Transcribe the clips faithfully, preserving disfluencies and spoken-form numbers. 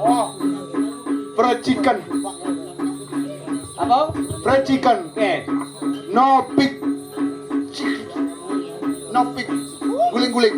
Oh, fried chicken. Apa? Fried chicken. Eh. No pig. Chicken. No pig. Guling-guling.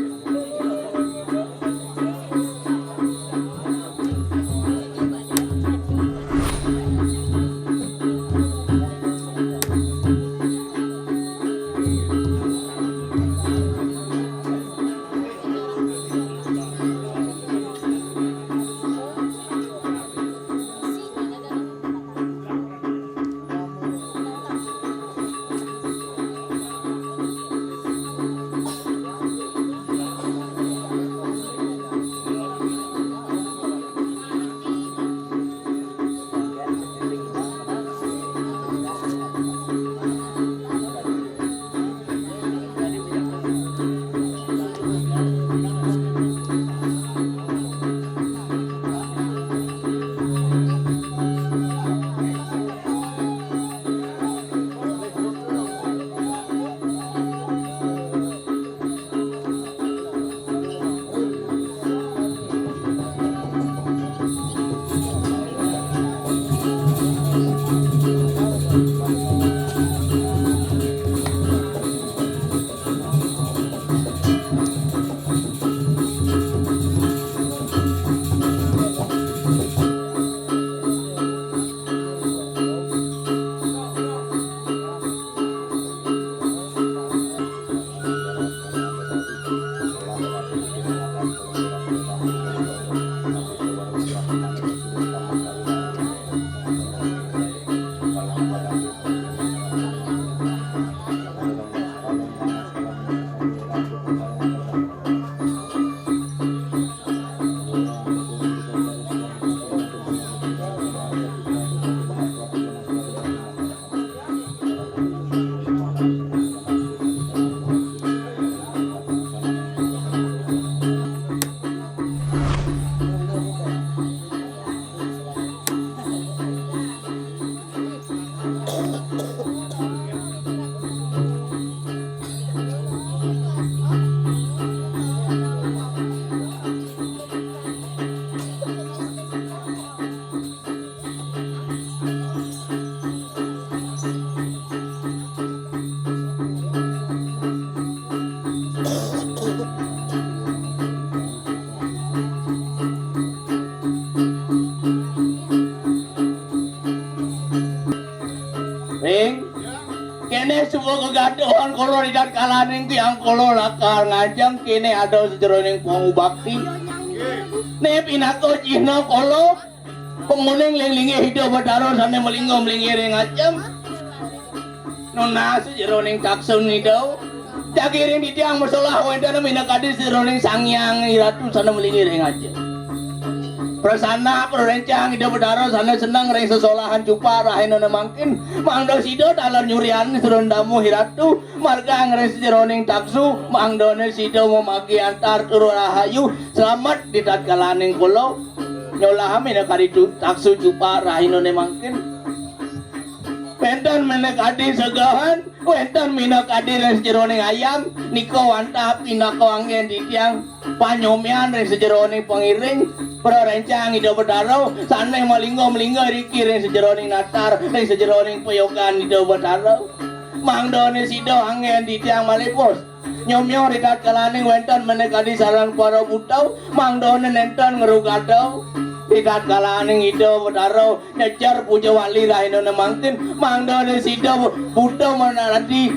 Ring, kéné suba gegaduhan kala di tatkalaning tiang kala lakar ngajeng kéné ada sajeroning pangubakti. Né pinaka cihna kala pamuning linglinggih Ida Batara sané malingga-malinggih ring ajeng. Nunas sajeroning taksun Ida. Jagi ring titiang masolah wénten minakadi sajeroning Sang Hyang Ratu sané malinggih ring ajeng. Prasana prarencang Ida Batara sané seneng ring sesolahan cupak rahinané mangkin, mangda sida taler nyurian sajeroning damuh Ratu, margang ring sajeroning taksu, mangdané sida mamagi antar tur rahayu, slamet di tatkalaning kala. Nyolah minakadi tu-, taksu cupak rahinané mangkin. Wénten minakadi segehan, wénten minakadi ring sajeroning ayam, nika wantah pinaka anggén titiang panyomian ring sajeroning pangiring, prarencang Ida Batara, sané malingga-malingga riki ring sajeroning natar, ring sajeroning payogan Ida Batara. Mangdané sida anggén titiang malih pos. Nyomyong ri tatkalaning wénten minakadi sareng para buta, mangdané nénten ngrugada. Ri tatkalaning Ida Batara nyejer puja wali rahinané mangkin, mangdané sida buta manaradi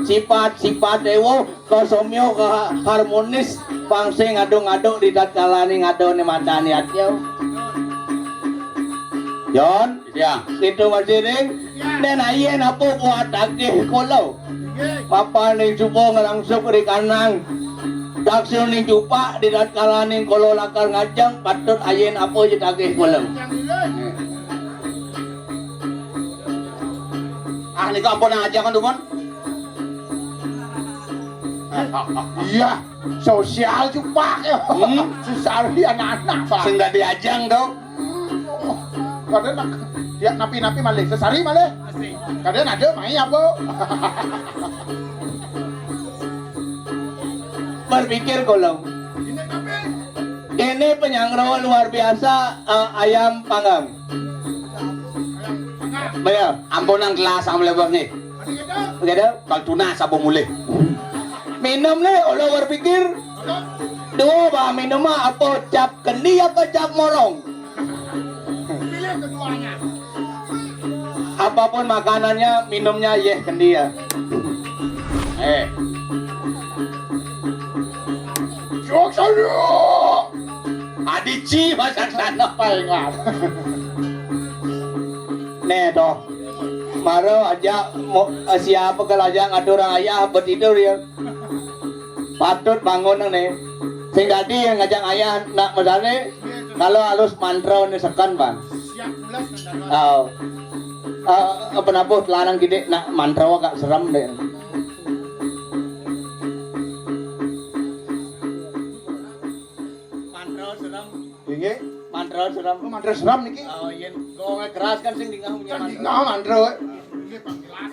sipat-sipat déwa, kasomya ka harmonis, pang sing adung-adung ri tatkalaning adané madané atya. Jon, ya, itu masih ring Nen ayen apa buat tagih kula? Mapan ning jupuk ngrangsuk ri kanan. Daksil ning jupak di tatkalaning kula lakar ngajeng, patut ayen apa ya tagih kula? Ah, nika ampun ajengan, dumun. Iya, sosial jupak ya. Hmm. Sesari anak-anak, Pak. Sing dadi ajeng to. Kadén nak, ya, napi-napi malih, sesari malih. Kadén ada mai apa? Berpikir kula. Ini penyangro luar biasa, eh, ayam panggang. Bayar. Ampunang gelas sama lebah nih. Begitu? Kalau tunas apa mulih? Minum nih, kalau berpikir. Dua bah minum mah apa cap kendi apa cap morong? Apapun makanannya, minumnya yeh kendi ya. Eh. Jok sana. Adici masak sana palingan. Nih toh. Mara aja mo, eh, siapa kalau aja ngatur ayah betidur ya. Patut bangun nih. Sing dadi yang ngajak ayah nak mesane kalau halus mantra ni seken, Bang. Siap pulas. Oh. Eh, apa nabuh telanang gede nak mantra agak serem deh. Mantra serem. Inggih. Mantra serem. Oh, mantra serem niki. Oh, yen gong keras kan sing dingah punya mantra. Dingah mantra.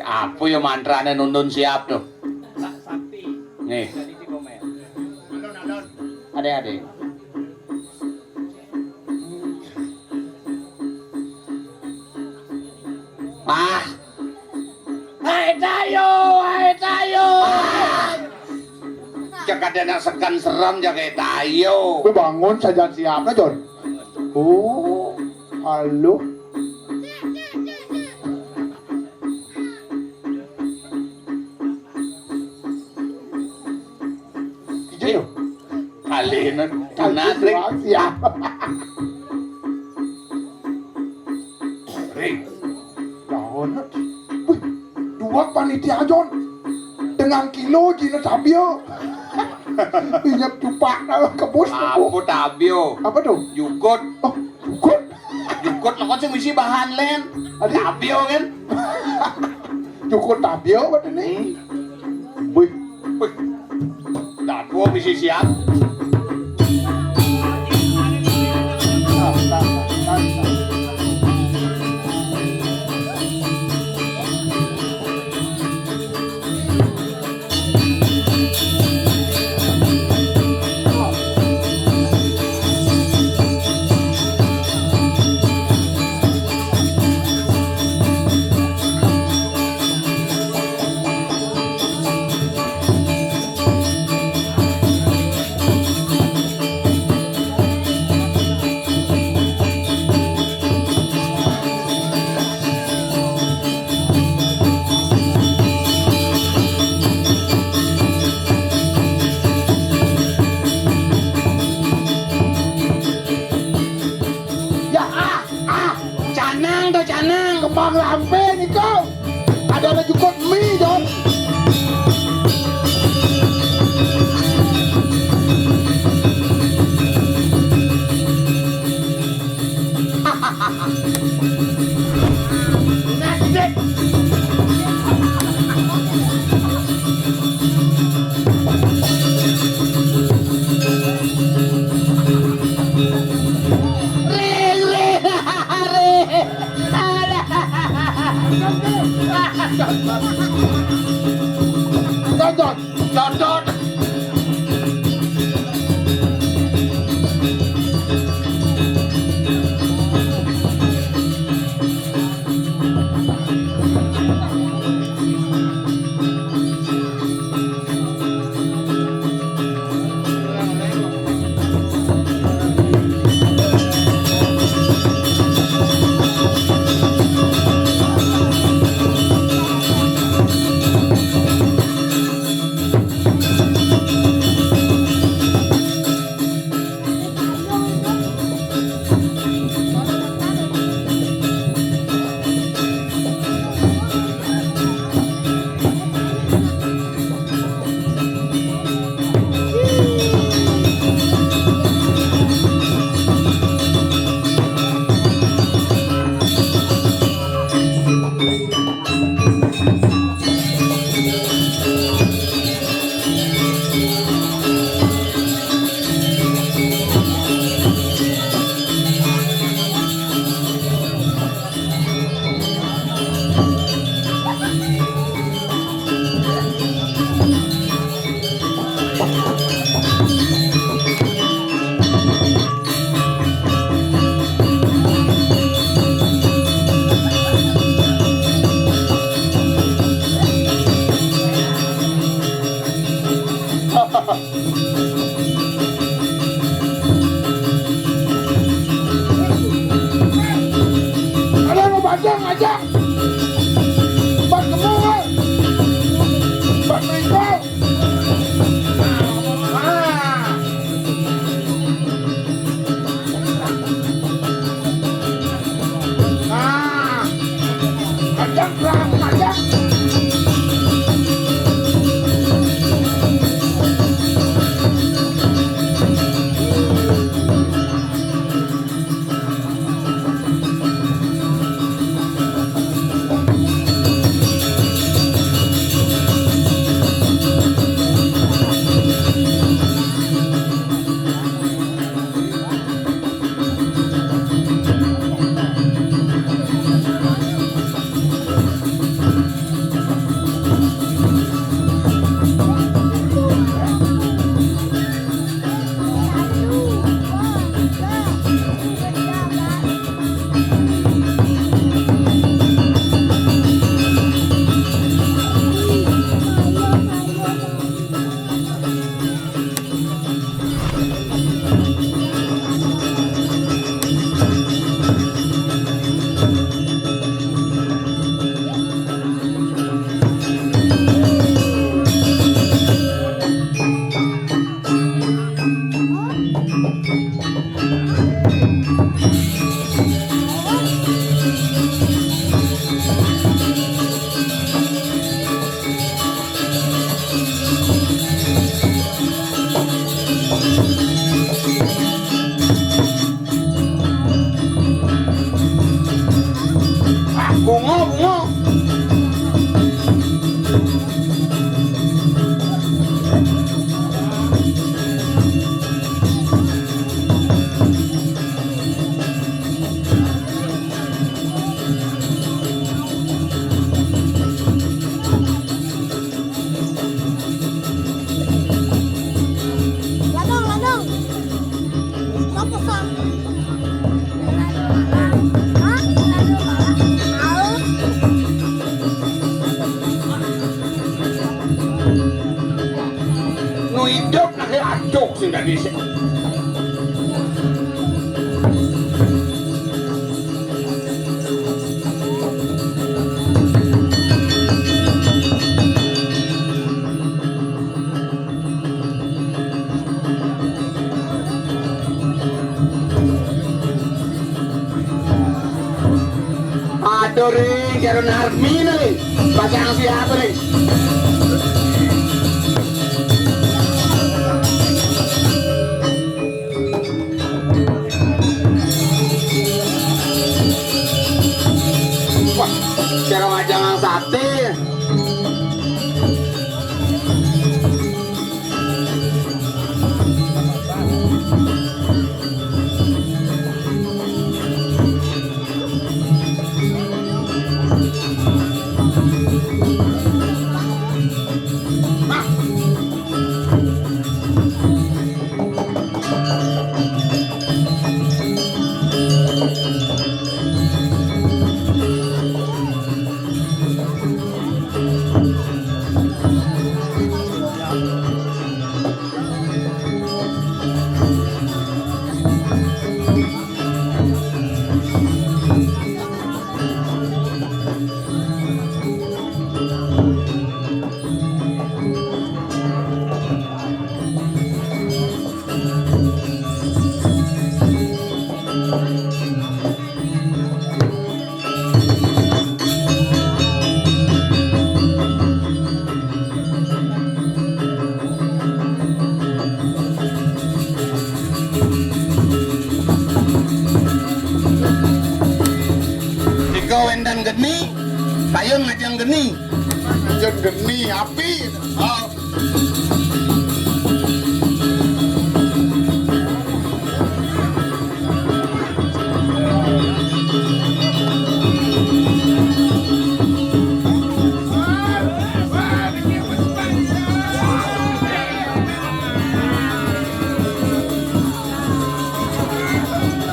Apa ya mantrane nuntun siap tuh? Sak sakti. Nih. Jadi di komen. Alon-alon. Ade-ade. Ah. Hai Tayo, hai Tayo. Ah. Cek ada nak sekan serem jaga Tayo. Kowe bangun saja siap, Jon. Oh, halo. Iya yo. Kalih tunas, Ring. Siap. Ring. Lawan. Wih, dua panitia, Jon. Dengan kilo jina tabia. Iya, cupak dah kebus. Apa tabia? Apa tuh? Jukut. Oh, jukut. Jukut lo kan sing misi bahan len. Adi. Tabia kan? Jukut tabia apa tuh nih? Hmm. Wih. Wih. Dah, gua misi siap. Ya, ah, ah, canang to, canang, kembang lampe niku. Ada, ada cukup mie, Jon. Aduh, Ring, karo Narmi nih, Ring. Pasangan siapa, Ring? Wah, karo wajangan sate. Iko wendan geni, payun ngajeng geni. Ngajeng geni, api. Oh.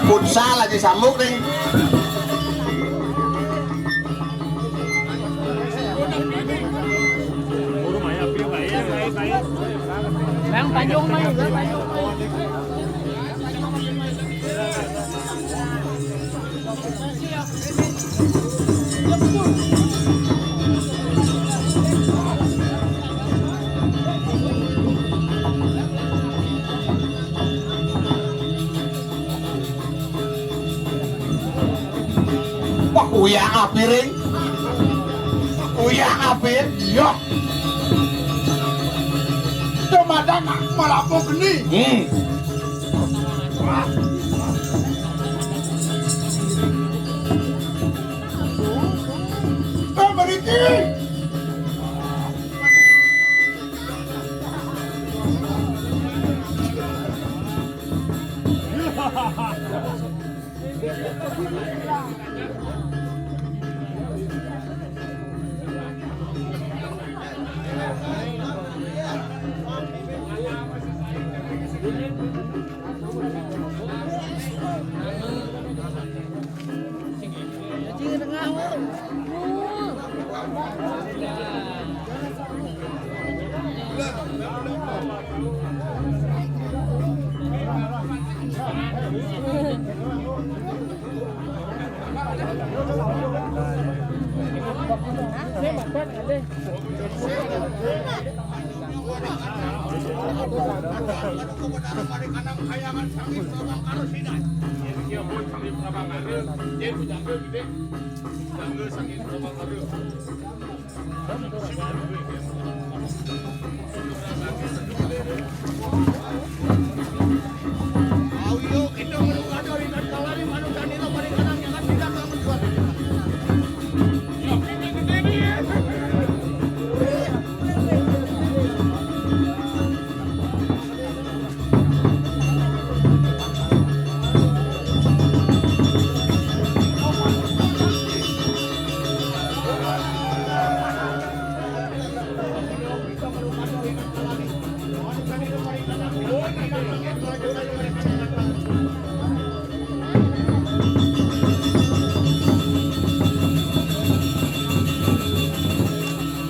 Futsal aja sambung, Ring. Yang panjang mah, yang panjang. Wah, uya api, Ring. Uya api, yo. Dumadak malapo geni. Hmm. Eh, mriki.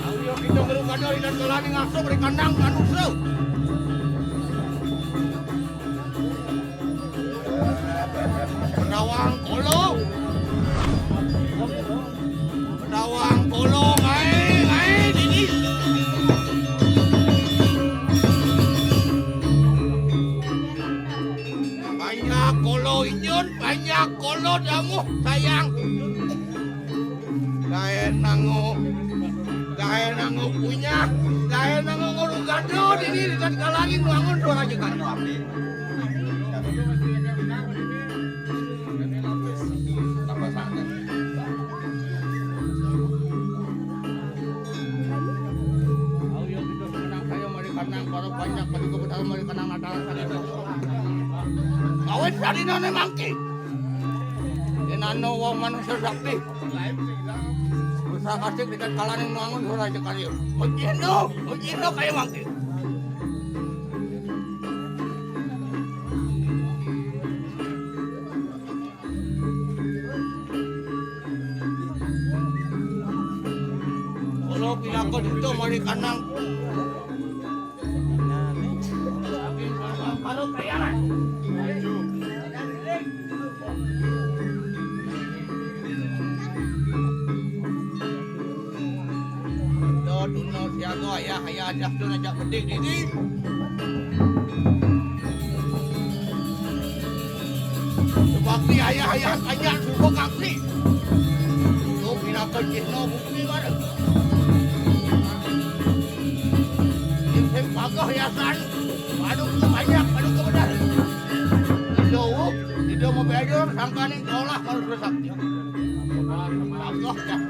Ayo kita baru kada ikan kelani ngasup di kandang manusia. Tawang kolo. Tawang kolo, ngai, ngai, dini. Banyak kolo injun, banyak kolo damuh sayang. Gaé nango, gaé nango punyah, gaé nango ngulu gado dini di tatkalaning wangun doa jeung kanu abdi. Ayo kita menang saya mari kanang para banyak pada kebetulan mari kanang Natal sana. Awet sadina ne mangki. Inano wong manusia sakti. Usaha kasih kita kalaning wangun doa jeung kanu. Begino, begino kayak mangki. Kalau pinaka dito mari kanang. Kalau kaya lah. Dot uno siaga ayah ayah aja tuh aja gede dini. Sebakti ayah ayah tanya suka kaki. Tuh pinaka jino bukti mana? Sing pagah yasan. Aduh banyak aduh kebenar. Jauh, tidak mau belajar sangkaning olah manusia sakti. Pagah dah.